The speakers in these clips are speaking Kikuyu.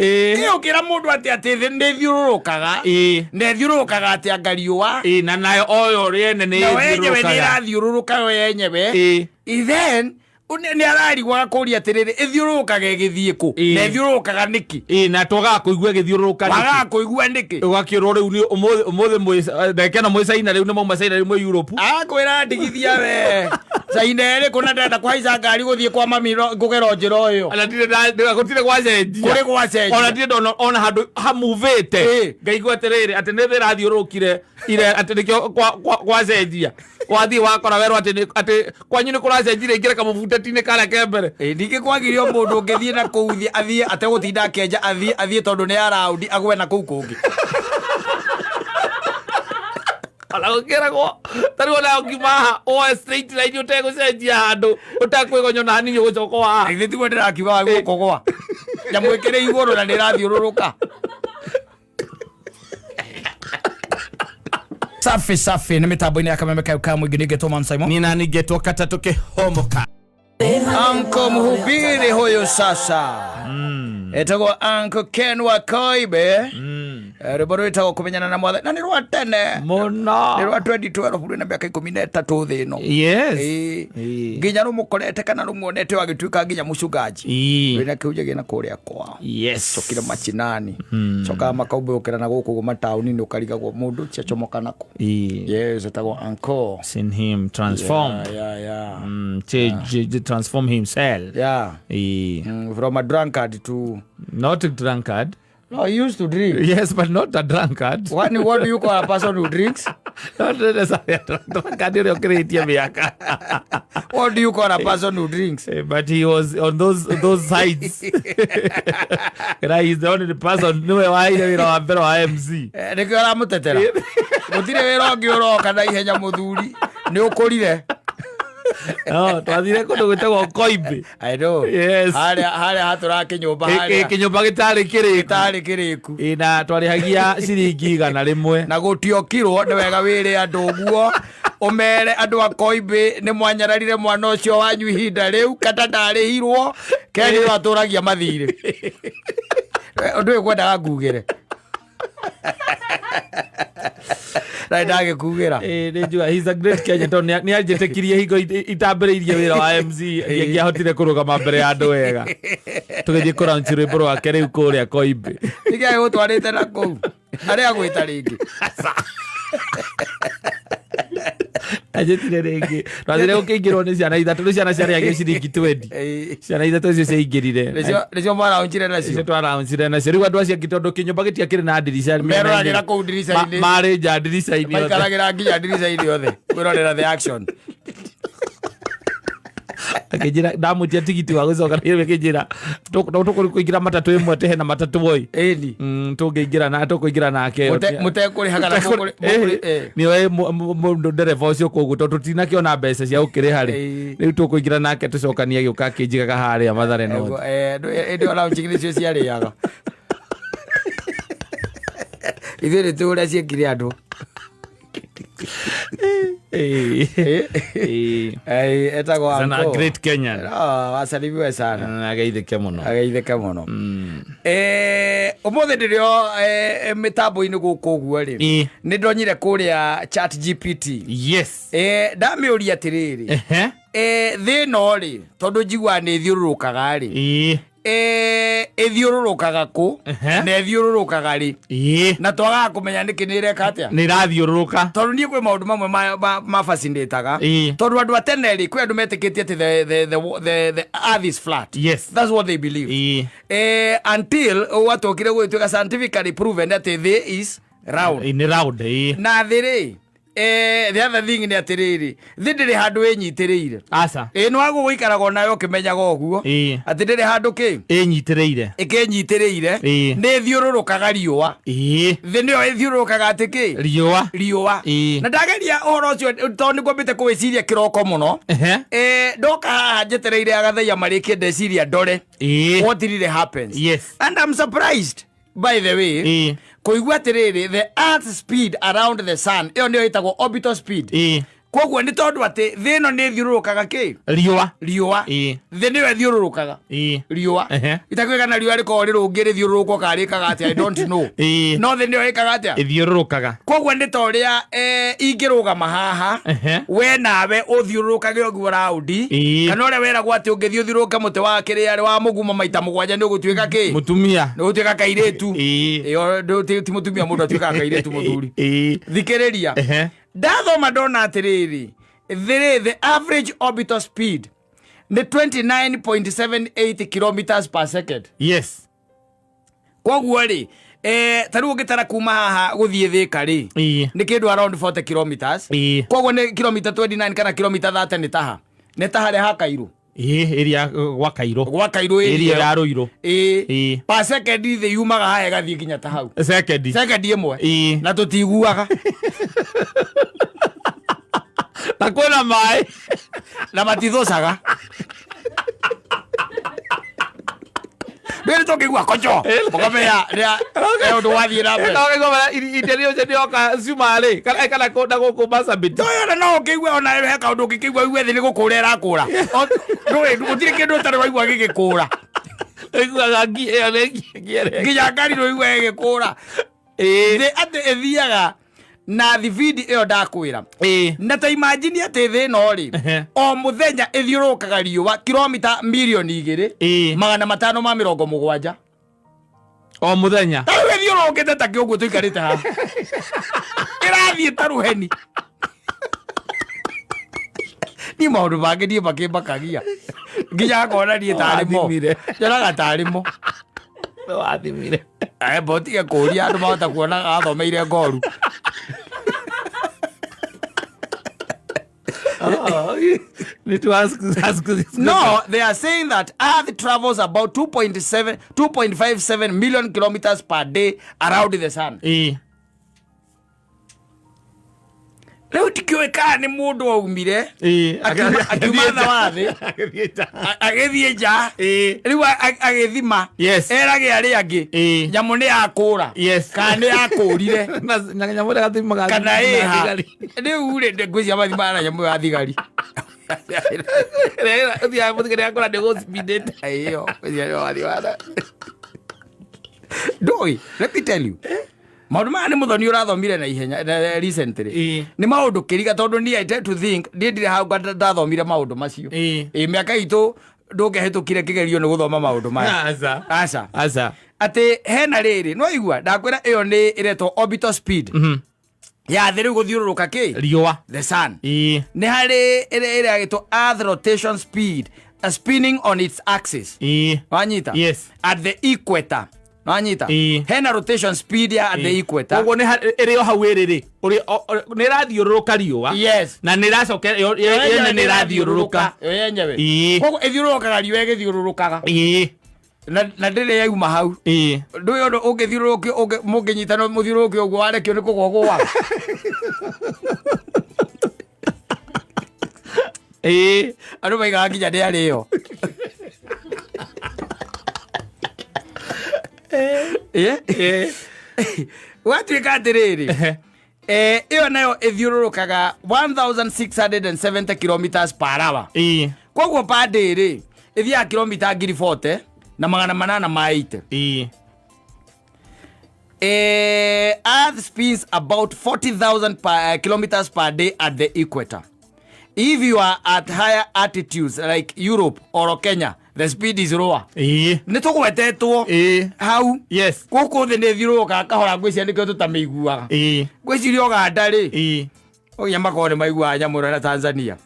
Ĩ ũkĩra mũndũ atĩ atĩ thĩ nĩ ĩthiũrũrũkaga, na ĩthiũrũrũkaga atĩ anga riũa, Ĩ, na nayo oyo rĩene nĩ na wenyewe nĩ ĩthiũrũrũkaga. ĩrathiũrũrũka yo yenyewe. Then nĩ ararigwo agakũria atĩrĩrĩ, ĩthiũrũrũkaga ĩgĩthiĩ kũ, na ĩthiũrũrũkaga nĩkĩ? Ĩ, na twagaga kũigua ĩgĩthiũrũrũka nĩkĩ? Wagaga kũigua nĩkĩ? Ũgakĩrwo rĩu nĩ ũmũthĩ, ũmũthĩ mwĩ ndagĩka ĩno mwĩ China, rĩu nĩ mauma China, rĩu mwĩ Europe. Akwĩra ndigithia we China ĩrĩkũ, na ndenda kũhaica ngari gũthiĩ kwa mami ngũgera njĩra ĩyo. Ona ndirĩ gũtirĩ gwacenjia. Kũrĩ gwacenjia. Ona ndirĩ ndona ona handũ hamuvĩte. Ngaigua atĩrĩrĩ, atĩ nĩ thĩ ĩrathiũrũrũkire ire, atĩ nĩkĩo gwacenjia. Wathiĩ wakora werwo atĩ atĩ kwanyu nĩ kũracenjirie, ingĩre kamũbuteti-inĩ karĩa ke mbere. Ĩ, ningĩ kwagire o mũndũ ũngĩthiĩ na kũu thiĩ athiĩ ategũtinda akĩenja, athiĩ athiĩ tondũ nĩ araundi agwe na kũu kũngĩ. Ona gũkĩragwo ta rĩu ona ũngiuma haha woe straight line ũtegũcenjia handũ, ũtekwĩgonya ona hanini, ũgũcoka o haha. Githĩ tiguo ndĩrakiuga wa gũkũgwa, nyamũ ĩkĩrĩ igũrũ na nĩ ĩrathiũrũrũka. Safi safi, nĩ mĩtambo-inĩ ya Kameme kayo ka mũingĩ, nĩngetwo Man Simon. Nina ningetwo katatũ kĩhomoka. Anko mhubiri huyu sasa etagwo Anko Ken wa Koibe. Rwĩmbo rwĩtagwo Kũmenyana na Mwathani, na nĩ rwa tene mũno, nĩ rwa 2012, rwĩna mĩaka 13 thĩ ĩno. Yes. Ĩĩ. Nginya rũmũkorete kana rũmuonete agĩtuĩka nginya mũcungaji, wĩna kĩhunjia gĩna kũrĩa kwao. Cokire machinani, cokaga makaumbũrũkĩra na gũkũ ũguo mataũni-inĩ, ũkarigagwo mũndũ ũcio acomoka nakũ. Yes, etagwo Anko. Seen him transform. Yeah. Change, transform himself. From a drunkard to Not a drunkard. No, he used to drink. Yes, but not a drunkard. What do you call a person who drinks? Not necessarily a drunkard ũrĩa ũkĩrĩtie mĩaka. What do you call a person who drinks? But he was on those sides. And he's the only person nĩwe waheire wĩra wa mbere wa MC. Nĩkĩo aramũtetera. Gũtirĩ wĩra ũngĩ ũroka na ihenya, mũthuri. Nĩ ũkũrire. No, twathire kũndũ gwĩtagwo Koimbĩ. I know. Yes. Harĩa hatũraga kĩnyũmba harĩa. Kĩnyũmba gĩtarĩ kĩrĩku. Gĩtarĩ kĩrĩku. Ĩ, na twarĩhagia ciringi 100. Na gũtiokirwo nĩ wega wĩre andũ ũguo, ũmere andũ a Koimbĩ nĩ mwanyararire mwana ũcio wanyu ihinda rĩu kata ndarĩhirwo keri twatũragia mathirĩ. Ũndũ ũyũ kwendaga ngugĩre na ndagĩkugĩra. Ĩ, nĩ njũa he's a great Kenyan tondũ nĩ anjĩtĩkirie hingo itambĩrĩirie wĩra wa MC, ngĩahotire kũrũgama mbere ya andũ wega, tũgĩthiĩ kũlaunch rwĩmbo rwake rĩu kũrĩa Koimbĩ. Nĩkĩ agĩgũtwarĩte na kũu arĩa agwĩta rĩngĩ? Anjĩtire rĩngĩ, twathire gũkĩingĩrwo nĩ ciana ithatũ, rĩu ciana ciarĩhagio ciringi 20. Ciana ithatũ icio ciaingĩrire. Nĩcio mwaraunjire nacio? Icio twaraunjire nacio. Rĩu andũ acio angĩ, tondũ kĩnyũmba gĩtiakĩrĩ na ndirica Meroragĩra kũu ndirica-inĩ. Marĩ nja ndirica-inĩ othe. Maikaragĩra nginya ndirica-inĩ othe kwĩrorera the action. Akĩnjĩra ndamũtia tigiti wa gũcoka, akĩnjĩra tũkũingĩra matatũ ĩmwe, atĩ hena matatũ oi. Ĩni. Tũngĩingĩra na tũkũingĩra nake. Mũtekũrĩha kana mũkũrĩ- Nĩoĩ mũndũ ndereba ũcio, koguo tondũ tũtinakĩona mbeca cia gũkĩrĩha rĩ, rĩu tũkũingĩra nake tũcokanie, agĩũka akĩnjigaga harĩa Mathare North. Ĩndĩ ona njigi nĩcio ciarĩaga, ithuĩ nĩ tũĩ ũrĩa ciĩkire andũ. Etagwo Sana Uncle. Great Kenyan. Ah, wasalimiwe sana. Ageithĩke mũno. Ageithĩke mũno. Ũmũthĩ ndĩrĩ o mĩtambo-inĩ gũkũ ũguo rĩ, nĩ ndonyire kũrĩa Chat GPT. Ndamĩũria atĩrĩrĩ, thĩ ĩno rĩ, tondũ njiguaga nĩ ĩthiũrũrũkaga rĩ, ĩthiũrũrũkaga kũ na ĩthiũrũrũkaga rĩ, na twagaga kũmenya nĩkĩ nĩ ĩreka atĩa? Nĩ ĩrathiũrũrũka. Tondũ niĩ kwĩ maũndũ mamwe ma fascinataga. Tondũ andũ a tene rĩ, kwĩ andũ metĩkĩtie atĩ the earth is flat. That's what they believe. Until gwatũkire gũgĩtuĩka scientifically proven atĩ thĩ is round. Nĩ round. Na thĩ rĩ, the other thing nĩ atĩrĩrĩ, thĩ ndĩrĩ handũ ĩnyitĩrĩire. Aca. Ĩ, nĩ wagwo gũikaraga onayo ũkĩmenyaga ũguo atĩ ndĩrĩ handũ kĩ Ĩnyitĩrĩire. Ĩkĩnyitĩrĩire. Nĩ ĩthiũrũrũkaga riũa. Thĩ nĩyo ĩthiũrũrũkaga atĩ kĩ? Riũa. Riũa. Na ndageria ũhoro ũcio tondũ nĩ ngwambĩte kũwĩciria kĩroko mũno. Ndoka haha njetereire agathaiya marĩkie, ndeciria ndore what really happens. And I'm surprised, by the way, kũigua atĩrĩrĩ, the earth speed around the sun, ĩyo nĩyo ĩtagwo orbital speed. Koguo nĩ tondũ atĩ thĩ ĩno nĩ ĩthiũrũrũkaga kĩ? Riũa. Riũa. Thĩ nĩyo ĩthiũrũrũkaga riũa. Itakĩũĩ kana riũa rĩkoragwo rĩrũngĩ rĩthiũrũrũkwo kana rĩkaga atĩa, I don't know. No thĩ nĩyo ĩkaga atĩa? Ĩthiũrũrũkaga. Koguo nĩ ta ũrĩa ingĩrũgama haha, we nawe ũthiũrũrũkage ũguo raundi, kana ũrĩa weragwo atĩ ũngĩthiĩ ũthiũrũrũke mũtĩ wa kĩrĩa wa mũgumo maita 7 nĩ ũgũtuĩka kĩ? Mũtumia. Nĩ ũgũtuĩka kairĩtu. Ĩyo ti mũtumia, mũndũ atuĩkaga kairĩtu mũthuri. Thikĩrĩria. Ndathoma ndona atĩrĩrĩ, thĩ the average orbital speed nĩ 29.78 kilometers per second. Yes. Koguo rĩ, ta rĩu ũngĩtara kuma haha gũthiĩ Thĩka rĩ, nĩ kĩndũ around 40 kilometers. Koguo nĩ kilomita 29 kana kilomita 30 nĩ taha nĩ ta harĩa ha Kairũ. Ĩrĩa gwa Kairũ. Gwa Kairũ. Ĩrĩa ya Rũirũ. Per second thĩ yumaga haha ĩgathiĩ nginya ta hau. Second. Second ĩmwe. Na tũtiguaga. Na kwĩna maĩ. Na matithũcaga. Rĩrĩ tũngĩigua kocho mũkamenya rĩa ũndũ wathiĩ na mbere. Iteri ũcio nĩoka Cumarĩ kana kana kũnda gũkũ Marsabit. Toyota no ũkĩigua ona he kaũndũ ũngĩkĩigua uge thĩ nĩ gũkũra ĩrakũra. Ndũĩ gũtirĩ kĩndũ ũtarĩ waigua gĩgĩkũra. Ũiguaga ngi ĩyo nĩ ngi ĩrĩa. Nginya ngari ndũigua ĩgĩkũra. Thĩ atĩ ĩthiaga na thibindi ĩyo ndakwĩra. Na ta imagine atĩ thĩ ĩno rĩ, o mũthenya ĩthiũrũrũkaga riũa kilomita mirioni 2 570. O mũthenya. Ta rĩu ĩthiũrũrũkĩte ta kĩũguo tũikarĩte haha. Ĩrathiĩ ta rũheni. Niĩ maũndũ mangĩ niĩ makĩmbakagia nginya ngona niĩ tarĩ mo. Wathimire. Nyonaga tarĩ mo. Wathimire. Mbotige kũria andũ mahota kuona athomeire ngoru. Need to ask this. No, they are saying that Earth travels about 2.7, 2.57 million kilometers per day around the sun. Rĩu ndikĩũĩ kana nĩ mũndũ waumire akiuma tha wa thĩ agĩthiĩ nja, rĩu agĩthima, erage arĩa angĩ nyamũ nĩ yakũra, kana nĩ yakũrire, na nyamũ ĩrĩa gathimaga kana ĩha. Rĩu rĩ, ngwĩciria mathimaga na nyamũ ya thigari. Ũthiaga mũthigari akora nĩ gũcibindĩte. Ĩyo ngwĩciria nĩo mathimaga. Ndũĩ, let me tell you, maũndũ maya nĩ mũthoni ũrathomire na ihenya recently. Nĩ maũndũ kĩriga tondũ niĩ I tend to think niĩ ndirĩ hau ndathomire maũndũ macio. Ĩ mĩaka itũ ndũngĩahĩtũkire kĩgerio nĩ gũthoma maũndũ maya. Aca. Aca. Aca. Atĩ hena rĩrĩ no igua ndakwĩra ĩyo nĩ ĩretwo orbital speed ya thĩ rĩu gũthiũrũrũka kĩ? Riũa. The sun. Nĩ harĩ ĩrĩa ĩrĩa earth rotation speed, spinning on its axis. Wanyita? Yes. At the equator. Wanyita? Hena rotation speed ya at the equator. Koguo nĩ ĩrĩ o hau ĩrĩ rĩ, nĩ ĩrathiũrũrũka riũa. Yes. Na nĩ ĩracoka yene nĩ ĩrathiũrũrũka. Yo yenyewe. Koguo ĩthiũrũrũkaga riũa ĩgĩthiũrũrũkaga. Na ndĩrĩ yauma hau. Ndũĩ ũndũ ũngĩthiũrũrũkio mũngĩnyitana mũthiũrũrũke ũguo warekio nĩ kũgwa gũaga. Andũ maigaga nginya nĩ arĩo. Gwatuĩka atĩrĩrĩ, ĩyo nayo ĩthiũrũrũkaga 1670 kilometers per hour. Koguo per day rĩ, ĩthiaga kilomita 40,880 na 8. Earth spins about 40,000 kilometers per day at the equator. If you are at higher altitudes like Europe or Kenya, the speed is lower. Nĩ tũgwetetwo hau. Yes. Gũkũ thĩ nĩ ĩthiũrũrũkaga kahora, ngwĩciria nĩkĩo tũtamĩiguaga. Ngwĩciria Ũganda rĩ, ũginya makorwo nĩ maiguaga nyamũ ĩno na Tanzania.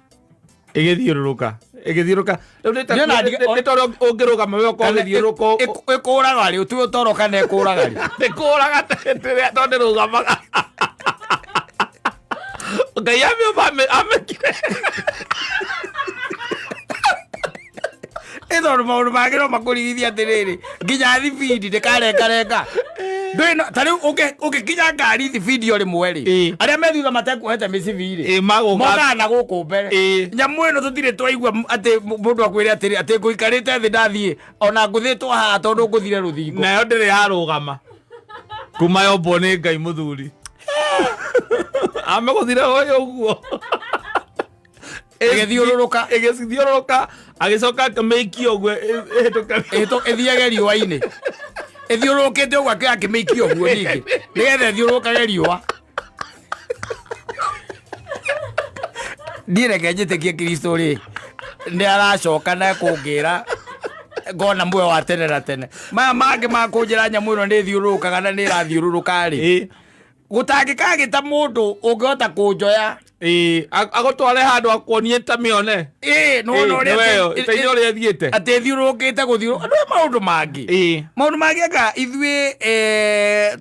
Ĩgĩthiũrũrũka. Ĩgĩthiũrũrũka. Rĩu nĩ ta nĩ ta ũrĩa ũngĩrũgama we ũkorwo ũgĩthiũrũrũka. Ĩkũraga rĩ, ũtue ũtoro kana ĩkũraga rĩ? Ĩkũraga tondũ ndĩrũgamaga. Ngai amĩũmba amĩkire. Ĩ tondũ maũndũ mangĩ no makũrigithia atĩrĩrĩ, nginya thibindi ndĩkarengarenga. Ndũĩ ta rĩu ũngĩkinya ngari thibindi o rĩmwe rĩ, arĩa me thutha matekuohete mĩcibi rĩ, mokaga na gũkũ mbere. Nyamũ ĩno tũtirĩ twaigua atĩ mũndũ akwĩre atĩrĩ atĩ ngũikarĩte thĩ ndathiĩ ona ngũthĩtwo haha tondũ ngũthire rũthingo. Nayo ndĩrĩ yarũgama kuma yombwo nĩ Ngai mũthuri amĩgũthire ũyũ ũguo. Ĩgĩthiũrũrũka. Ĩgĩthiũrũrũka, agĩcoka akĩmĩikia ũguo ĩhĩtũke. Ĩthiage riũa-inĩ, ĩthiũrũrũkĩte ũguo, akĩmĩikia ũguo ningĩ nĩgetha ĩthiũrũrũkage riũa. Niĩ reke njĩtĩkie Kristo rĩ, nĩ aracoka na kũngĩra ngona muoyo wa tene na tene. Maya mangĩ makũnjĩra nyamũ ĩno nĩ ĩthiũrũrũkaga na nĩ ĩrathiũrũrũka rĩ, gũtangĩkagĩta mũndũ ũngĩhota kũnjoya. Ĩĩ, agũtware handũ akuonie ta mĩone. Ĩĩ, nĩwona ũrĩa nĩweyo ita-inĩ ũrĩa ĩthiĩte. Atĩ ĩthiũrũrũkĩte gũthiũrũ andũ aya maũndũ mangĩ. Maũndũ mangĩ anga ithuĩ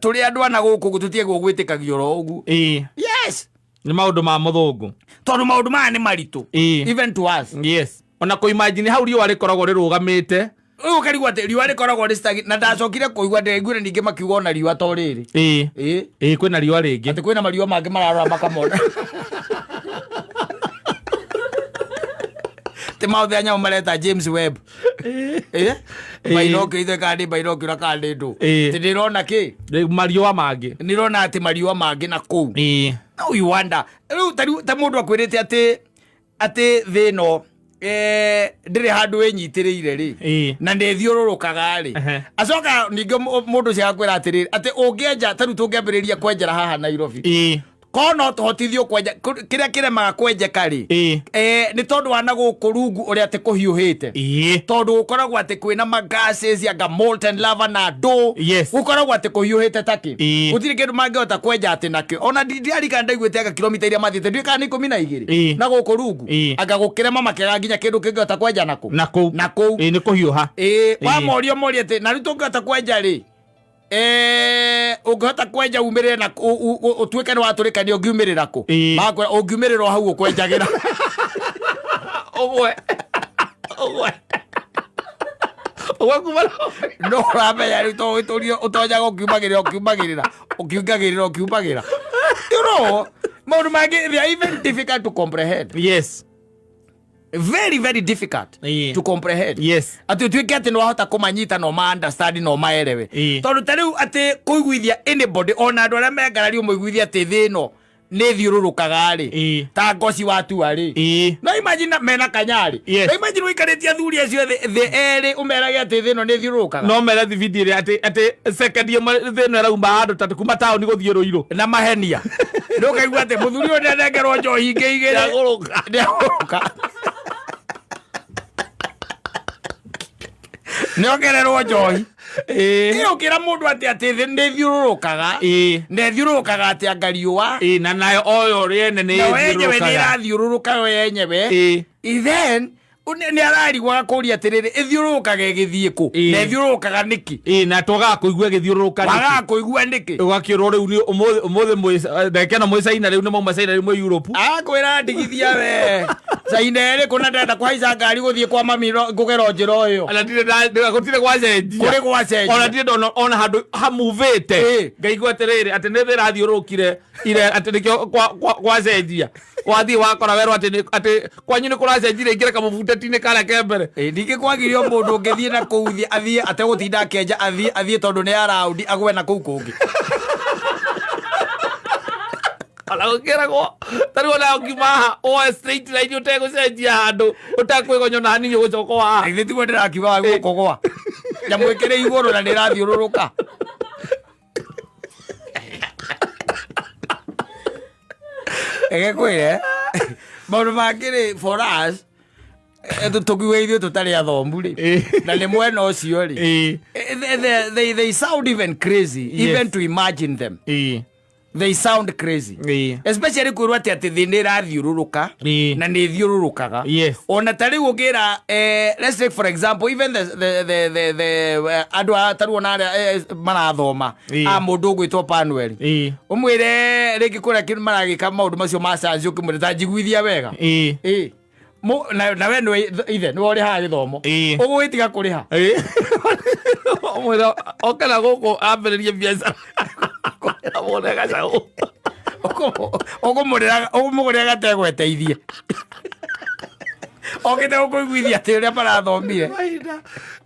tũrĩ andũ ana gũkũ tũtiagwo gwĩtĩkagia oro ũguo. Yes. Nĩ maũndũ ma mũthũngũ. Tondũ maũndũ maya nĩ maritũ even to us. Yes, ona kũ imagine hau riũa rĩkoragwo rĩrũgamĩte. Rĩu ũkarigwo atĩ riũa rĩkoragwo rĩcitagi na ndacokire kũigua, ndĩraiguire ningĩ makiuga ona riũa to rĩrĩ. Ĩĩ. Ĩĩ, kwĩna riũa rĩngĩ. Atĩ kwĩna mariũa mangĩ mararora makamona ti maũthĩ a nyamũ mareta James Webb. Ĩĩ. Binocular ithe kana nĩ binocular kana nĩ ndũ. Atĩ ndĩrona kĩ? Rĩu mariũa mangĩ. Nĩrona atĩ mariũa mangĩ na kũu. Now you wonder rĩu ta rĩu ta mũndũ akwĩrĩte atĩ thĩ ĩno ndĩrĩ handũ ĩnyitĩrĩire rĩ, na nĩ ĩthiũrũrũkaga rĩ. Acoka ningĩ mũndũ ũcio agakwĩra atĩrĩrĩ, atĩ ũngĩenja ta rĩu tũngĩambĩrĩria kwenjera haha Nairobi, ko no tũhotithio kwenja kĩrĩa kĩremaga kwenjeka rĩ, nĩ tondũ wa na gũkũ rungu ũrĩa atĩ kũhiũhĩte, tondũ gũkoragwo atĩ kwĩna magases anga molten lava na ndũ. Gũkoragwo atĩ kũhiũhĩte takĩ. Gũtirĩ kĩndũ mangĩhota kwenja atĩ nakĩo. Ona ndirarikana ndaiguĩte anga kilomita iria mathiĩte, ndiũĩ kana nĩ 12 na gũkũ rungu. Anga gũkĩrema makĩaga nginya kĩndũ kĩngĩhota kwenja nakũ. Na kũu. Na kũu. Ĩĩ, nĩ kũhiũha. Ĩĩ, wamoria moria atĩ na rĩu tũngĩhota kwenja rĩ, ũngĩhota kwenja umĩrĩre na ũtuĩke nĩ watũrĩkania, ũngiumĩrĩra kũ? Magakwĩra ũngiumĩrĩra o hau ũkwenjagĩra. Ũgwe, ũgwe, ũgwe kuma. No ũramenya rĩu to wĩtũrie ũtonyaga ũkiumagĩrĩra ũkiumagĩrĩra ũkiungagĩrĩra ũkiumagĩra. You know, maũndũ mangĩ, they are even difficult to comprehend. Very, very difficult to comprehend. Atĩ ũtuĩke atĩ nĩ wahota kũmanyita na ũma understand na ũmaerewe. Tondũ ta rĩu atĩ kũiguithia anybody, ona andũ arĩa mengarari, ũmũiguithie atĩ thĩ ĩno nĩ ĩthiũrũrũkaga rĩ, ta ngoci watua rĩ, no imagine mena kanyarĩ. No imagine ũikarĩtie athuri acio thĩ erĩ, ũmerage atĩ thĩ ĩno nĩ ĩthiũrũrũkaga. No mere thibindi ĩrĩa atĩ sekendi ĩmwe thĩ ĩno ĩrauma handũ ta kuma taũni gũthiĩ Rũirũ. Na mahenia nĩ ũkaigua atĩ mũthuri ũyũ nĩanengerwo njohi ingĩ igĩrĩ. Nĩagũrũka. Nĩagũrũka, nĩongererwo njohi. Ĩ ũkĩra mũndũ atĩ thĩ nĩ ĩthiũrũrũkaga, na ĩthiũrũrũkaga atĩ anga riũa. Ĩĩ, na nayo oyo rĩene nĩ Nayo yenyewe nĩ ĩthiũrũrũkaga. Ĩrathiũrũrũka yo yenyewe. Then nĩ ararigwo akũria atĩrĩrĩ, ĩthiũrũrũkaga ĩgĩthiĩ kũ? Na ĩthiũrũrũkaga nĩkĩ? Ĩĩ, na twagaga kũigua ĩgĩthiũrũrũka nĩkĩ? Wagaga kũigua nĩkĩ? Ũgakĩrwo rĩu nĩ ũmũthĩ mwĩ ndagĩka ĩno mwĩ China, rĩu nĩ mauma China, rĩu mwĩ Europe. Agakwĩra ndigithia we China ĩrĩkũ, na ndenda kũhaica ngari gũthiĩ kwa mami ngũgera o njĩra o ĩyo. Ona ndirĩ gũtirĩ gwacenjia. Kũrĩ gwacenjia. Ona ndirĩ ndona ona handũ hamuvĩte. Ngaigua atĩrĩrĩ, atĩ nĩ thĩ ĩrathiũrũrũkire atĩ nĩkĩo gwacenjia. Wathiĩ wakora werwo atĩ kwanyu nĩ kũracenjirie, ingĩre kamũbuteti-inĩ karĩa ke mbere. Ĩ, ningĩ kwagire o mũndũ ũngĩthiĩ na kũu athiĩ ategũtinda akĩenja, athiĩ tondũ nĩ araundi agwe na kũu kũngĩ. Ona gũkĩragwo ta rĩu ona ũngiuma haha woe straight line ũtegũcenjia handũ, ũtekwĩgonya ona hanini, ũgũcoka haha. Githĩ tiguo ndĩrakiuga wa gũkũgwa nyamũ ĩkĩrĩ igũrũ na nĩ ĩrathiũrũrũka? Ĩgĩkwĩre maũndũ mangĩ rĩ, for us tũkiuga ithuĩ tũtarĩ athomu rĩ, na nĩ mwena ũcio rĩ, they sound even crazy. Even to imagine them, they sound crazy. Especially kwĩrwo atĩ thĩ nĩ ĩrathiũrũrũka na nĩ ĩthiũrũrũkaga. Ona ta rĩu ũngĩra, let's take for example even the andũ a tarĩu ona arĩa marathoma, a mũndũ ũgwĩtwo Panuel, ũmwĩre rĩngĩ kũrĩa maragĩka maũndũ macio ma science, ũkĩmwĩre ta njiguithia wega. Ĩĩ. Na we nĩwe ithe nĩwe ũrĩhaga gĩthomo, ũgũgĩtiga kũrĩha? Ũmwĩre oke na gũkũ ambĩrĩrie biacara mũne gacaũ. Ũkũmũgũrĩra gategwa eteithie. Okĩte gũkũiguithia atĩ ũrĩa marathomire. Mahinda.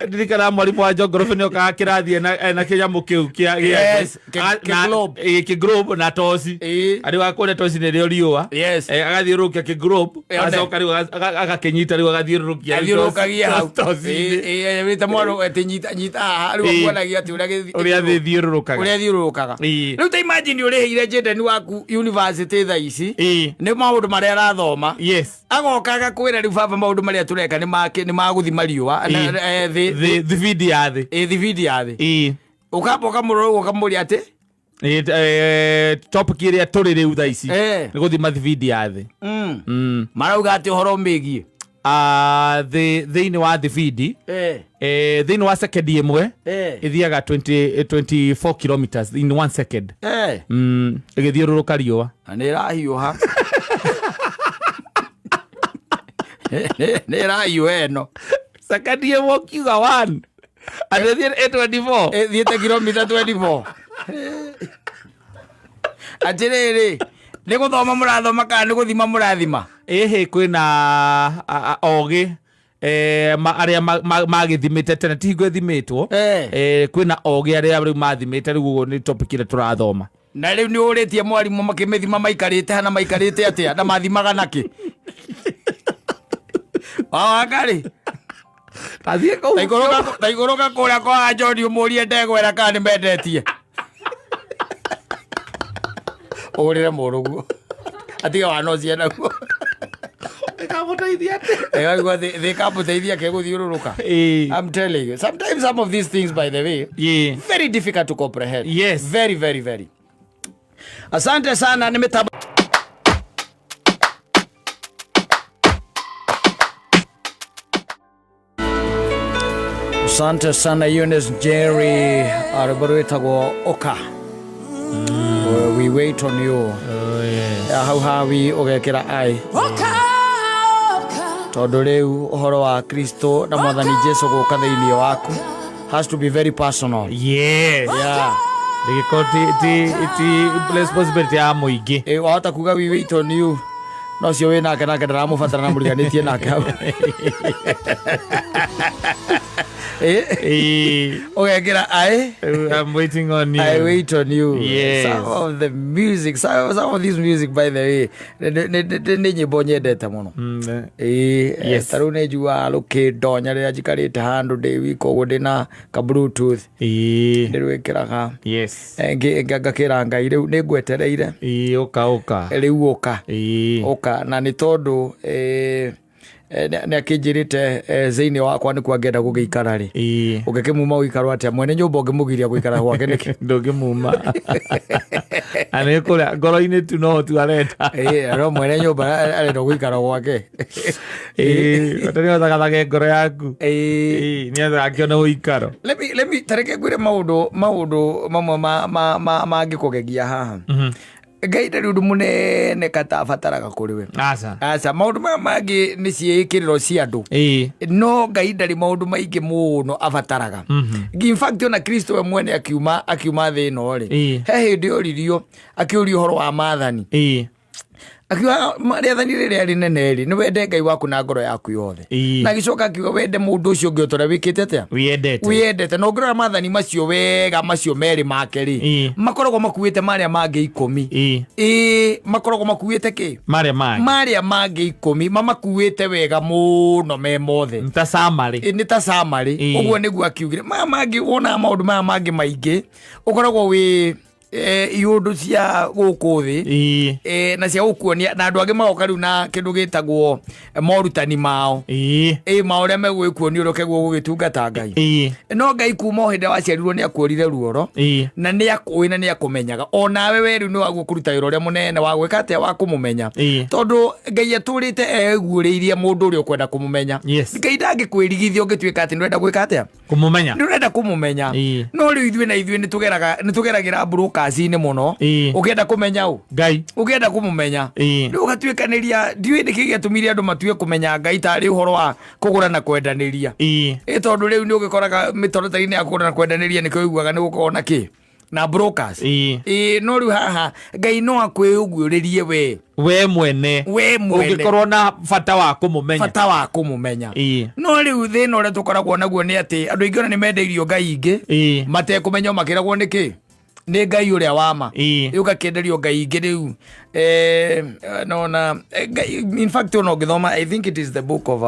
Ndirikana mwarimũ wa geography nĩ okaga kĩrathi ena kĩnyamũ kĩu kĩa Yes, kĩ globe. Kĩ globe na toci. Arĩ wa kuona toci nĩrĩo riũa. Agathiũrũrũkia kĩ globe. Yone. Agacoka rĩu agakĩnyita rĩu agathiũrũrũkia rĩu Athiũrũrũkagia hau. toci-inĩ. Ĩĩ, wĩte mwarũ atĩ nyita nyita haha rĩu akuonagia atĩ ũrĩa Ũrĩa thĩ ĩthiũrũrũkaga. Ũrĩa ĩthiũrũrũkaga. Rĩu ta imagine ũrĩhĩire Jaden waku university thaa ici. Nĩ maũndũ marĩa arathoma. Agoka agakwĩra rĩu baba maũndũ marĩa tũreka nĩ nĩ ma gũthima riũa thĩ Thibindi ya thĩ. Thibindi ya thĩ. Ũkamba ũkamũrora ũguo ũkamũria atĩ Topic ĩrĩa tũrĩ rĩu thaa ici nĩ gũthima thibindi ya thĩ. Marauga atĩ ũhoro ũmĩgiĩ. Thĩ thĩinĩ wa thibindi thĩinĩ wa sekendi ĩmwe ĩthiaga 20 24 kilometers in 1 second. Ĩgĩthiũrũrũka riũa. Na nĩ ĩrahiũha. Nĩ ĩrahiũha ĩno. Sekendi ĩmwe ũkiuga 1 atĩ ĩthiĩ 24. Ĩthiĩte kilomita 24. Atĩrĩrĩ, nĩ gũthoma mũrathoma kana nĩ gũthima mũrathima? Ĩhĩ kwĩna ogĩ arĩa magĩthimĩte tene, ti hingo ĩthimĩtwo. Kwĩna ogĩ arĩa rĩu mathimĩte, rĩu ũguo nĩ topic ĩrĩa tũrathoma. Na rĩu nĩ ũrĩtie mwarimũ makĩmĩthima maikarĩte hana maikarĩte atĩa na mathimaga nakĩ? Wawanga-rĩ? Tathiĩ kũu. Ta ikũrũka kũrĩa kwa John ũmũrie ndegwa ĩrĩa kana nĩ mendetie. Ũgũrĩre mũrũguo. Atige wana ũcio naguo. Ĩkamũteithia atĩa? Ĩkaigua thĩ ĩkamũteithia ke gũthiũrũrũka. I'm telling you. Sometimes some of these things, by the way, very difficult to comprehend. Very, very, very. Asante sana nĩ mĩtambo. Asante sana Eunice Jerry, rwĩmbo rwĩtagwo Ũka. We wait on you. Oh, yes. Ya hau hawi ũgekĩra ai tondũ rĩu ũhoro wa Kristo na Mwathani Jesu gũka thĩinĩ waku has to be very personal. Yes. Ndĩgĩkorwo ti responsibility ya mũingĩ. Ĩ, wahota kuga we wait on you no cio wĩ nake nake ndaramũbatara na mũriganĩtie nake hau. Ũgekĩra ai I'm waiting on you. I wait on you. Yes. Some of the music, some of this music by the way, nĩ nyĩmbo nyendete mũno. Ĩĩ, Yes. ta rĩu nĩ njugaga rũkĩndonya rĩrĩa njikarĩte handũ ndĩ wika ũguo ndĩna ka bluetooth ndĩrwĩkĩraga. Yes. Ngakĩra Ngai rĩu nĩ ngwetereire. Ũka ũka. Rĩu ũka. Ũka na nĩ tondũ nĩ akĩnjĩrĩte thĩinĩ wakwa nĩkuo angĩenda gũgĩikara rĩ. Ũngĩkĩmuma gũikarwo atĩa? Mwene nyũmba ũngĩmũgiria gũikara gwake nĩkĩ? Ndũngĩmuma. Na nĩ kũrĩa ngoro-inĩ tu no tu arenda. No mwene nyũmba arenda gũikara gwake. Bata nĩ ũthagathage ngoro yaku. Nĩ akĩona ũikaro. Let me tareke ngwĩre maũndũ mamwe mangĩkũgegia haha. Ngai ndarĩ ũndũ mũnene katabataraga kũrĩ we. Aca. Aca, maũndũ maya mangĩ nĩ ciĩkĩrĩro cia andũ. No Ngai ndarĩ maũndũ maingĩ mũno abataraga. In fact ona Kristo we mwene akiuma thĩ ĩno rĩ, he hĩndĩ oririo akĩũrio ũhoro wa maathani. Akiuga rĩathani rĩrĩa rĩnene rĩ, nĩ wende Ngai waku na ngoro yaku yothe. Na agĩcoka akiuga wende mũndũ ũcio ũngĩ o ta ũrĩa wĩkĩte atĩa? Wĩyendete. Wĩyendete. Na ũngĩrora maathani macio wega macio merĩ make rĩ, makoragwo makuĩte marĩa mangĩ 10. Makoragwo makuĩte kĩ? Marĩa mangĩ. Marĩa mangĩ 10 mamakuĩte wega mũno me mothe. Nĩ ta summary. Nĩ ta summary. Ũguo nĩguo akiugire. Maya mangĩ wonaga maũndũ maya mangĩ maingĩ ũkoragwo wĩ iũndũ cia gũkũ thĩ na cia gũkuonia na andũ angĩ magoka rĩu na kĩndũ gĩtagwo morutani mao. Ma ũrĩa megũgĩkuonia ũrĩa ũkeguo gũgĩtungata Ngai. No Ngai kuma o hĩndĩ waciarirwo nĩ akuorire ruoro na nĩ akũĩ na nĩ akũmenyaga. O nawe we rĩu nĩ waguo kũruta wĩra ũrĩa mũnene wa gwĩka atĩa wa kũmũmenya. Tondũ Ngai atũrĩte eguũrĩirie mũndũ ũrĩa ũkwenda kũmũmenya. Ngai ndangĩkwĩrigithia ũngĩtuĩka atĩ nĩ ũrenda gwĩka atĩa? Kũmũmenya. Nĩ ũrenda kũmũmenya. No rĩu ithuĩ na ithuĩ nĩ tũgeragĩra brokers-inĩ mũno. Ũkĩenda kũmenya ũ? Ngai. Ũkĩenda kũmũmenya. Rĩu ũgatuĩkanĩria, ndiũĩ nĩkĩ gĩatũmire andũ matue kũmenya Ngai tarĩ ũhoro wa kũgũra na kwendanĩria. Tondũ rĩu nĩ ũgĩkoraga mĩtaratara-inĩ ya kũgũra na kwendanĩria nĩkĩo ũiguaga nĩ gũkoragwo na kĩ? Na brokers. Ĩĩ. Ĩĩ, no rĩu haha Ngai no akwĩũguũrĩrie we. We mwene. We mwene. Ũngĩkorwo na bata wa kũmũmenya. Bata wa kũmũmenya. No rĩu thĩna ũrĩa tũkoragwo naguo nĩ atĩ andũ aingĩ ona nĩ mendeirio ngai ingĩ matekũmenya o makĩragwo nĩ kĩ nĩ Ngai ũrĩa wa ma. Rĩu ũgakĩenderio ngai ingĩ rĩu nona Ngai, in fact ona ũngĩthoma, I think it is the book of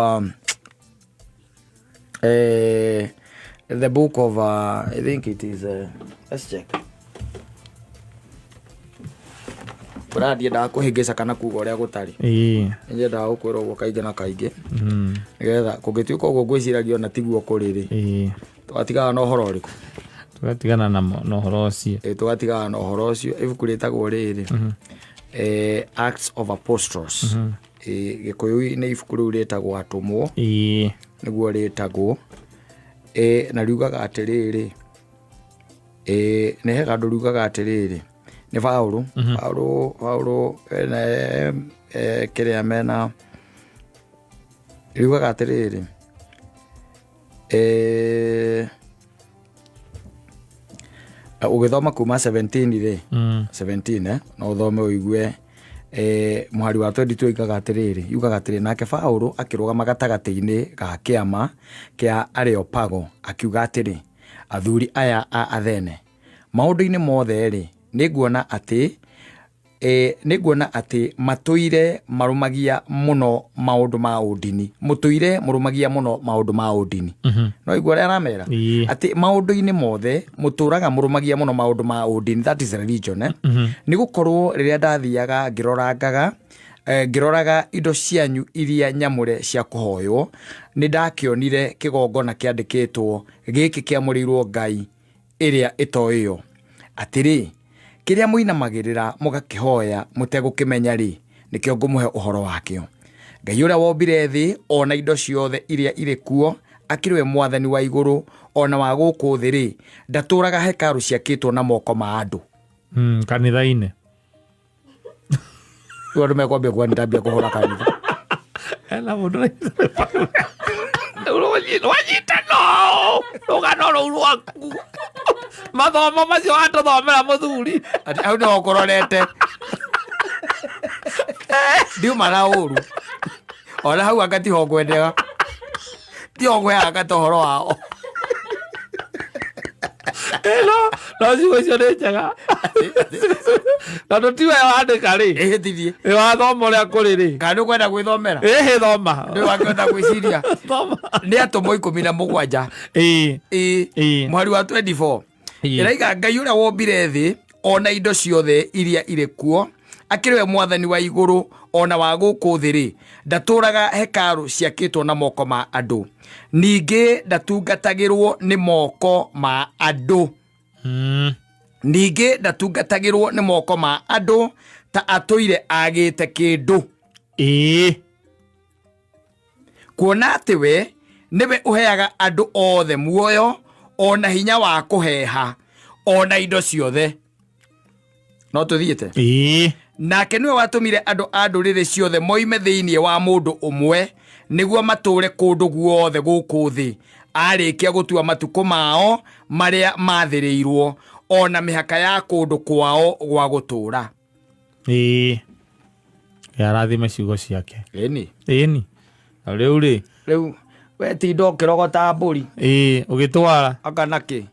the book of I think it is let's check. Bũra ndiendaga kũhĩngĩca kana kuga ũrĩa gũtarĩ. Nĩnyendaga gũkwĩra ũguo kaingĩ na kaingĩ, nĩgetha kũngĩtuĩka ũguo ngwĩciragia ona tiguo kũrĩ rĩ, tũgatigana na ũhoro ũrĩkũ? Tũgatigana na ũhoro ũcio. Ĩ, tũgatigana na ũhoro ũcio. Ibuku rĩtagwo rĩrĩ, Acts of Apostles. Ĩ, Gĩkũyũ-inĩ ibuku rĩu rĩtagwo Atũmwo. Nĩguo rĩtagwo. Ĩ, na riugaga atĩrĩrĩ, ĩ, nĩ he handũ riugaga atĩrĩrĩ, nĩ Paulo. Paulo ena, kĩrĩa mena riugaga atĩrĩrĩ, ũgĩthoma kuma 17 rĩ, 17, no ũthome ũigue, mũhari wa 22 yugaga atĩrĩrĩ, yugaga atĩrĩrĩ, nake Paulo akĩrũgama gatagatĩ-inĩ ga kĩama kĩa Areopago akiuga atĩrĩ, athuri aya a Athene, maũndũ-inĩ mothe rĩ, nĩnguona atĩ nĩnguona atĩ matũire marũmagia mũno maũndũ ma ũndini, mũtũire mũrũmagia mũno maũndũ ma ũndini. No igua ũrĩa aramera? Atĩ maũndũ-inĩ mothe mũtũraga mũrũmagia mũno maũndũ ma ũndini, that is religion, eh? Nĩ gũkorwo rĩrĩa ndathiaga ngĩrorangaga, ngĩroraga indo cianyu iria nyamũre cia kũhoywo, nĩ ndakĩonire kĩgongona kĩandĩkĩtwo gĩkĩ kĩamũrĩirwo Ngai ĩrĩa ĩtoĩyo. Atĩrĩ, kĩrĩa mũinamagĩrĩra mũgakĩhoya mũtegũkĩmenya-rĩ, nĩkĩo ngũmũhe ũhoro wakĩo. Ngai ũrĩa wombire thĩ o na indo ciothe iria irĩ kuo, akĩrĩ we Mwathani wa igũrũ o na wa gũkũ thĩ-rĩ, ndatũũraga hekarũ ciakĩtwo na moko ma andũ. Kanitha-inĩ. Rĩu andũ mekwambia kuga nĩndambia kũhũra kanitha. Ena mũndũ wanyita no rũgano rũu rwaku, mathomo macio watũthomera mũthuri. Atĩ hau nĩho ũkũrorete, ndiuma na ũru ona hau anga tiho ngwendega, tiho ngwehaga kata ũhoro wao. Ĩno no ciugo icio nĩ njega tondũ tiwe wandĩka rĩ. Ĩhĩtithie. Ĩ wathoma ũrĩa kũrĩ rĩ. Kana nĩ ũkwenda gwĩthomera? Ĩhĩ, thoma. Ndĩ wakĩhota gwĩciria. Thoma. Nĩ Atũmwo 17. Ĩ. Mũhari wa 24. Ĩraiga Ngai ũrĩa wombire thĩ ona indo ciothe iria irĩ kuo, akĩrĩ we Mwathani wa igũrũ ona wa gũkũ thĩ rĩ, ndatũraga hekarũ ciakĩtwo na moko ma andũ, ningĩ ndatungatagĩrwo nĩ moko ma andũ. Ningĩ ndatungatagĩrwo nĩ moko ma andũ ta atũire agĩte kĩndũ. Kuona atĩ we nĩwe ũheaga andũ othe muoyo ona hinya wa kũheha ona indo ciothe. No tũthiĩte. Nake nĩwe watũmire andũ a ndũrĩrĩ ciothe moime thĩinĩ wa mũndũ ũmwe nĩguo matũũre kũndũ guothe gũkũ thĩ, arĩkia gũtua matukũ mao marĩa maathĩrĩirwo ona mĩhaka ya kũndũ kwao gwa gũtũũra. Arathime ciugo ciake. Ĩni. Ĩni. Na rĩu rĩ. Rĩu we tinda ũkĩrogota mbũri. Ũgĩtwara. Anga na kĩ?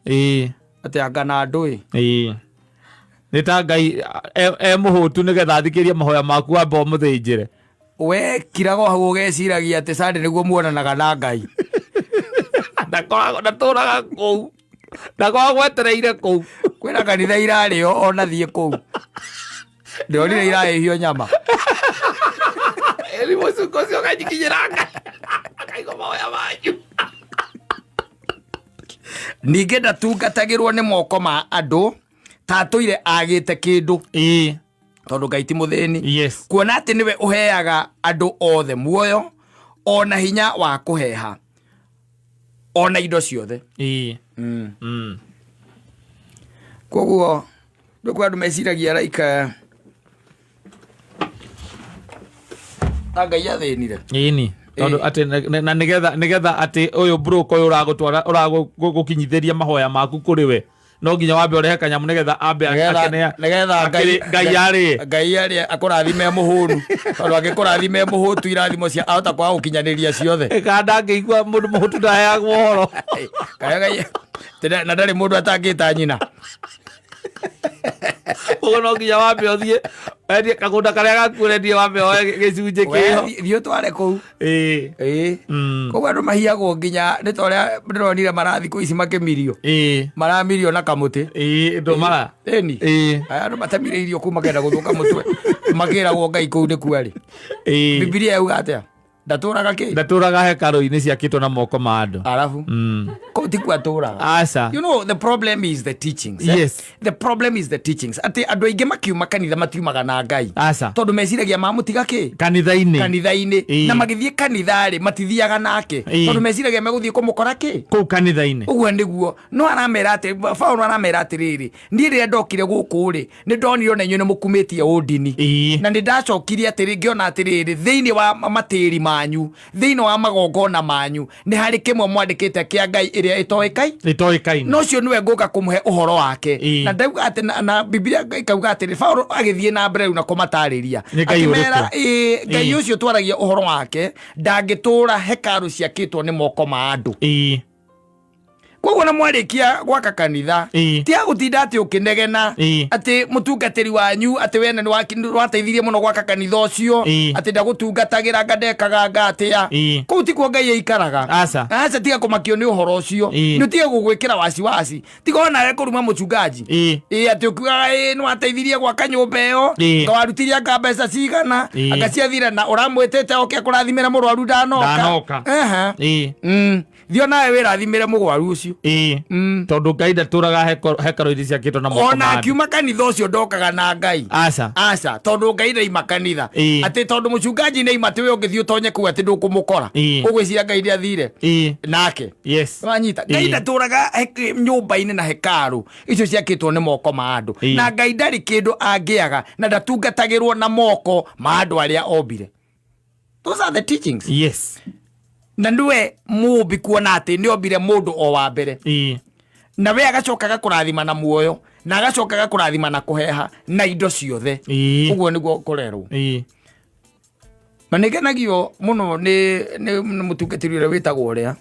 Atĩ anga na ndũĩ. Nĩ ta Ngai e mũhũtu nĩgetha athikĩrie mahoya maku wambe ũmũthĩnjĩre. We kiraga hau ũgeciragia atĩ Sunday nĩguo muonanaga na Ngai. Ndakoragwo ndatũraga kũu. Ndakoragwo gwetereire kũu. Kwĩna kanitha irarĩo ona thiĩ kũu. Ndĩronire irahĩhio nyama. Ĩri mũcuko ũcio ũkanyikinyĩra Ngai. Akaigua mahoya manyu. Ningĩ ndatungatagĩrwo nĩ moko ma andũ ta atũire agĩte kĩndũ. Tondũ Ngai ti mũthĩni. Kuona atĩ nĩwe ũheaga andũ othe muoyo ona hinya wa kũheha ona indo ciothe. Koguo rĩu kwĩ andũ meciragia like Ngai athĩnire. Ĩni. Tondũ atĩ na nĩgetha atĩ ũyũ broker ũyũ ũragũtwara ũragũkinyithĩria mahoya maku kũrĩ we. No nginya wambe ũrehe kanyamũ nĩgetha ambe akene. Nĩgetha Ngai arĩe. Ngai arĩe akũrathime e mũhũnu, tondũ angĩkũrathime e mũhũtu, irathimo cia ahota kwaga gũkinyanĩria ciothe. Kana ndangĩigua mũndũ mũhũtu ndaheagwo ũhoro. Kaya Ngai na ndarĩ mũndũ atangĩta nyina. Ũguo no nginya wambe ũthiĩ wendie kagũnda karĩa gaku ũrendie, wambe woe gĩcunjĩ We, kĩho. Thiĩ ũtware kũu. Ĩĩ. Koguo andũ mahiagwo nginya nĩ ta ũrĩa ndĩronire marathikũ ici makĩmirio. Maramirio na kamũtĩ. Ĩĩ, ndũmara. Ĩni. Aya andũ matemire irio kuu makenda gũthũka mũtwe, makĩragwo Ngai kũu nĩkuo arĩ. Bibilia yauga atĩa? Ndatũraga kĩ? Ndatũraga hekarũ-inĩ ciakĩtwo na moko ma andũ. Arabu kũu tikuo atũraga. Aca. You know, the problem is the teachings, eh? Yes. The problem is the teachings, atĩ andũ aingĩ makiuma kanitha matiumaga na Ngai. Aca. Tondũ meciragia mamũtiga kĩ? Kanitha-inĩ. Kanitha-inĩ. Na magĩthiĩ kanitha-rĩ, matithiaga nake, tondũ meciragia megũthiĩ kũmũkora kĩ? Kũu kanitha-inĩ. Ũguo nĩguo. No aramera atĩ, Paulo aramera atĩrĩrĩ, niĩ rĩrĩa ndokire gũkũ rĩ, nĩ ndonire ona inyuĩ nĩ mũkumĩtie ũndini. Na nĩ ndacokirie atĩrĩ, ngĩona atĩrĩrĩ, thĩinĩ wa matĩri manyu, thĩinĩ wa magongona manyu, nĩ harĩ kĩmwe mwandĩkĩte kĩa ngai ĩrĩa ĩtoĩkai. Ĩtoĩkaine. No ũcio nĩwe ngũka kũmũhe ũhoro wake. Na ndauga atĩ na Biblia ĩkauga atĩrĩ, Paulo agĩthiĩ na mbere rĩu na kũmatarĩria. Nĩ Ngai Akĩmera, ũrĩkũ? Ĩĩ, Ngai ũcio twaragia ũhoro wake ndangĩtũũra hekarũ ciakĩtwo nĩ moko ma andũ. Koguo na mwarĩkia gwaka kanitha, tiga gũtinda atĩ ũkĩnegena atĩ mũtungatĩri wanyu, atĩ wene nĩ wateithirie mũno gwaka kanitha ũcio, atĩ ndagũtungatagĩra, anga ndekaga anga atĩa. Kũu tikuo Ngai aikaraga. Aca. Aca, tiga kũmakio nĩ ũhoro ũcio. Nĩ ũtige gũgwĩkĩra wasiwasi, tiga onawe kũruma mũchungaji. Ĩĩ, atĩ ũkiugaga ĩĩ nĩ wateithirie gwaka nyũmba ĩyo, nga warutirie anga mbeca cigana, anga ciathira, na ũramwĩtĩte oke akũrathimĩre mũrwaru, ndanoka. Ndanoka. Aha. Thiĩ onawe wĩrathimĩre mũrwaru ũcio. Tondũ Ngai ndatũraga hekarũ-inĩ ciakĩtwo na moko Ona ma andũ. Akiuma kanitha ũcio ndokaga na Ngai. Aca. Aca, tondũ Ngai ndaima kanitha. Atĩ tondũ mũchungaji nĩaima, atĩ we ũngĩthiĩ ũtonye kũu atĩ ndũkũmũkora, ũgwĩciria Ngai ndĩathire nake. Wanyita? Ngai ndatũraga nyũmba-inĩ na hekarũ icio ciakĩtwo nĩ moko ma andũ. Na Ngai ndarĩ kĩndũ angĩaga, na ndatungatagĩrwo na moko ma andũ arĩa ombire. Those are the teachings. Na nĩwe mũmbi, kuona atĩ nĩ ombire mũndũ o wa mbere, na we agacoka agakũrathima na muoyo, na agacoka agakũrathima na kũheha na indo ciothe. Ũguo nĩguo kũrerwo. Na nĩ ngenagio mũno nĩ mũtungatĩri ũrĩa wĩtagwo ũrĩa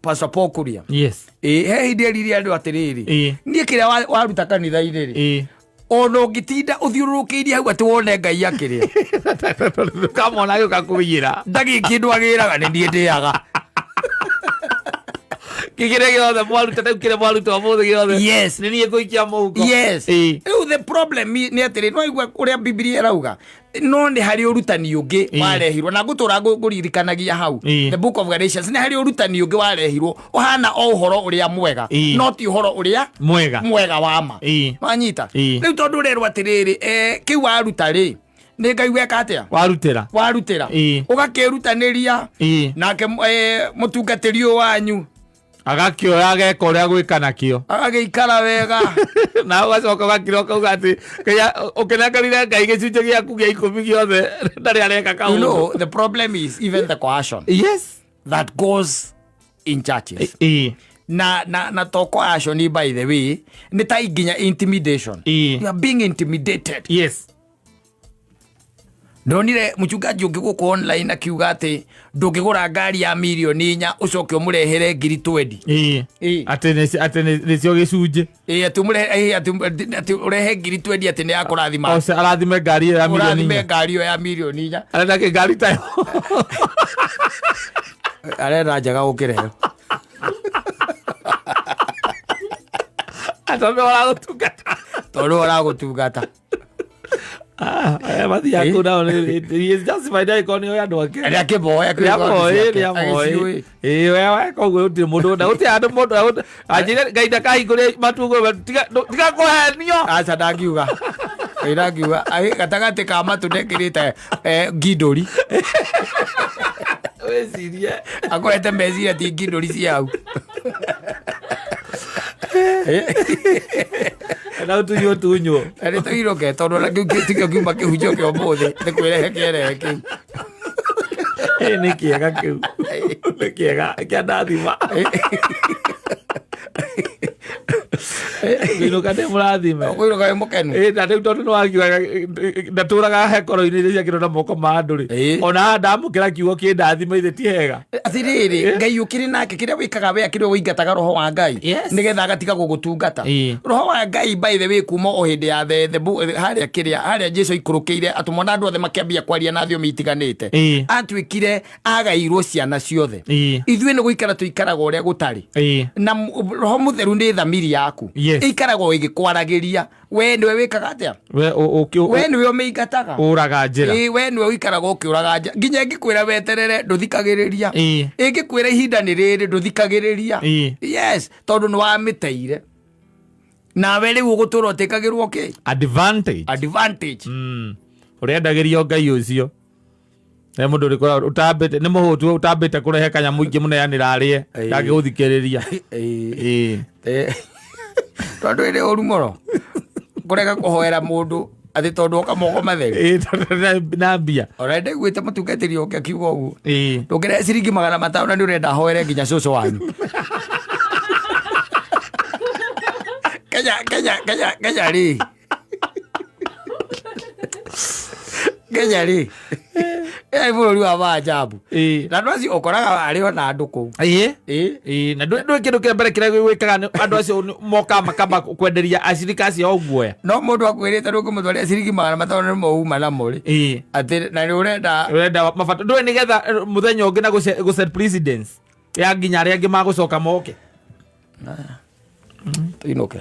Pastor Paul Kuria. Ĩ, he hĩndĩ erire andũ atĩrĩrĩ, niĩ kĩrĩa waruta kanitha-inĩ rĩ, ona ũngĩtinda ũthiũrũrũkĩirie hau atĩ wone Ngai akĩrĩa, Kamona agĩũka kũiyĩra. Ndagĩ kĩndũ agĩraga, nĩ niĩ ndĩaga. Kĩrĩa gĩothe mwaruta rĩu, kĩrĩa mwaruta ũmũthĩ gĩothe, nĩ niĩ ngũikia mũhuko. Rĩu the problem nĩ atĩrĩ, no igua ũrĩa Bibilia ĩrauga, no nĩ harĩ ũrutani ũngĩ warehirwo, na ngũtũra ngũririkanagia hau. The Book of Galatians, nĩ harĩ ũrutani ũngĩ warehirwo ũhana o ũhoro ũrĩa mwega, no ti ũhoro ũrĩa mwega. Mwega wa ma. Wanyita? Rĩu tondũ ũrerwo atĩrĩrĩ, kĩu waruta rĩ, nĩ Ngai weka atĩa? Warutĩra. Warutĩra. Ũgakĩrutanĩria nake mũtungatĩri ũyũ wanyu agakĩoya ageka ũrĩa gwĩka nakĩo. Agagĩikara wega. Na ũgacoka ũgakira ũkauga atĩ kĩrĩa ũkĩnengerire Ngai gĩcunjĩ gĩaku gĩa 10 gĩothe ndarĩ areka You kaũndũ. know, the problem is even the coercion that goes in churches. Na to coercion, by the way, nĩ ta nginya intimidation. You are being intimidated. Ndonire mũchungaji ũngĩ gũkũ online akiuga atĩ ndũngĩgũra ngari ya mirioni 4 ũcoke ũmũrehere ngiri 20. Atĩ nĩcio gĩcunjĩ. Ĩĩ, atĩ ũmũrehe, ĩĩ, atĩ ũrehe ngiri 20, atĩ nĩ yakũrathima. Ose arathime ngari ĩyo ya mirioni ũrathime 4. Ngari ĩyo ya mirioni 4. Arenda kĩ ngari tayo? Arenda njega gũkĩra ĩyo. Atondũ ũragũtungata. Tondũ ũragũtungata. Aya mathiaga kũu nao he is justified angĩkorwo nĩ oĩ andũ ake. Nĩ akĩmboya. Nĩamoĩ, nĩamoĩ. Ĩĩ, we weka ũguo gũtirĩ mũndũ na gũtirĩ handũ mũndũ anjĩre Ngai ndakahingũre matu tiga kũhenio. Aca, ndangiuga Ngai ndangiuga. Ai, gatagatĩ ka matũ ndekĩrĩte ngindũri. Wĩcirie. Akorete meciria ti ngindũri cia hau. Na ũtunywo tunywo. Na nĩ tũirũke, tondũ ona kĩu tikĩo kiuma kĩhunjio kĩa ũmũthĩ, nĩ kwĩrehe kĩerehe kĩu. Ĩ, nĩ kĩega kĩu, nĩ kĩega kĩa ndathima. Ngũinũka ndĩ mũrathime. Ũkũinũka wĩ mũkenu. Ĩ, na rĩu tondũ nĩwakiuga ndatũraga hekoro-inĩ iria ciakĩrwo na moko ma andũ rĩ. Ona haha ndamũkĩra kiugo kĩndathima ithe ti hega. Atirĩrĩ, Ngai ũkĩrĩ nake, kĩrĩa wĩkaga we akĩrĩ ũingataga roho wa Ngai. Nĩgetha agatiga gũgũtungata. Roho wa Ngai, by the way, kuma o hĩndĩ ya the harĩa kĩrĩa, harĩa Jesu aikũrũkĩire atũmwo na andũ othe makĩambia kwaria na thiomi itiganĩte. Atuĩkire agairwo ciana ciothe. Ithuĩ nĩ gũikara tũikaraga ũrĩa gũtarĩ. Na roho mũtheru nĩ thamiri yaku. Ĩikaraga o ĩgĩkwaragĩria. We nĩwe wĩkaga atĩa? We We nĩwe ũmĩingataga. Ũraga njĩra. Ĩĩ, we nĩwe ũikaraga ũkĩũraga njĩra. Nginya ĩngĩkwĩra weterere ndũthikagĩrĩria. Ĩngĩkwĩra ihinda nĩ rĩrĩ ndũthikagĩrĩria. Yes, tondũ nĩ wamĩteire. Nawe rĩu ũgũtũra ũtĩkagĩrwo kĩ? Advantage. Advantage. Ũrendagĩrio Ngai ũcio. Nĩ mũndũ ũrĩkũ ũtambĩte nĩ mũhũtu ũtambĩte kũrehe kanyamũ ingĩ mũneanĩra arĩe ndangĩgũthikĩrĩria. Tondũ ĩrĩ ũru mũno kũrega kũhoera mũndũ atĩ tondũ oka moko matheri. Tondũ na mbia. Ona ndaiguĩte mũtungatĩri ũngĩ akiuga ũguo. Ndũngĩrehe ciringi 500 na nĩ ũrenda hoere nginya cũcũ wanyu. Kenya, Kenya, Kenya, Kenya rĩ. Kenya rĩ ĩ bũrũri wa maajabu. Na andũ acio ũkoraga arĩ ona andũ kũu. Ĩĩ, na ndũĩ kĩndũ kĩa mbere kĩrĩa gwĩkaga nĩ andũ acio mokaga makamba kwenderia acirika acio o guoya. No mũndũ akwĩrĩte ndũngĩmũtwarĩra ciringi 500 nĩmo uma namo rĩ, atĩ na nĩ ũrenda Ũrenda mabata ndũĩ nĩgetha mũthenya ũngĩ na gũ set precedence ya nginya arĩa angĩ magũcoka moke. Tũinũke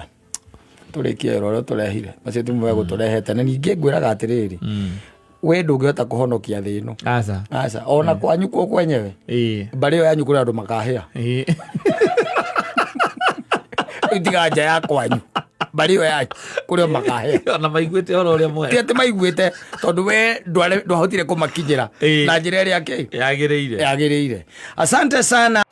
tũrĩkie wĩra ũrĩa tũrehire, macio timo megũtũrehete. Na ningĩ ngwĩraga atĩrĩrĩ, we ndũngĩhota kũhonokia thĩ ĩno. Aca. Aca, ona kwanyu kuo kwenyewe, mbarĩ ĩyo yanyu kũrĩ andũ makahĩa. Rĩu tiga nja ya kwanyu, mbarĩ ĩyo yanyu kũrĩ o makahĩa. Ona maiguĩte ũhoro ũrĩa Ti mwega. Atĩ maiguĩte, tondũ we ndwahotire kũmakinyĩra na njĩra ĩrĩa kĩ yagĩrĩire. Yagĩrĩire. Asante sana.